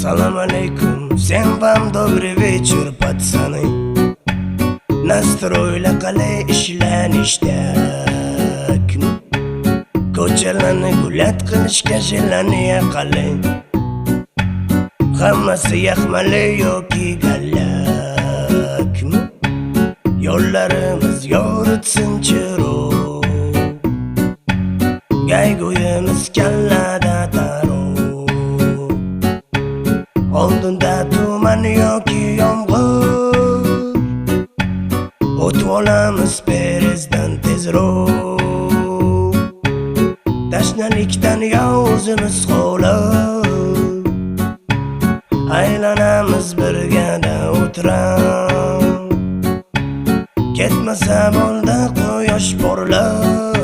Салам алейкум, всем вам добрый вечер, пацаны. Настрой lar qalay, ishlar ништяк mi? Ko'chalarni гулять qilishga желание qalay? Hammasi yaxmali yoki gallakmi? Yo'llarimiz yoritsin chiroq. Gaygo'yimiz kallada taroq. Oldinda tuman yoki yomg'ir, o'tib olamiz perezddan tezroq. Tashnalikdan yo o'zimiz xo'lab, aylanamiz birgada o'tirib. Ketmasa bo'ldi quyosh porlab.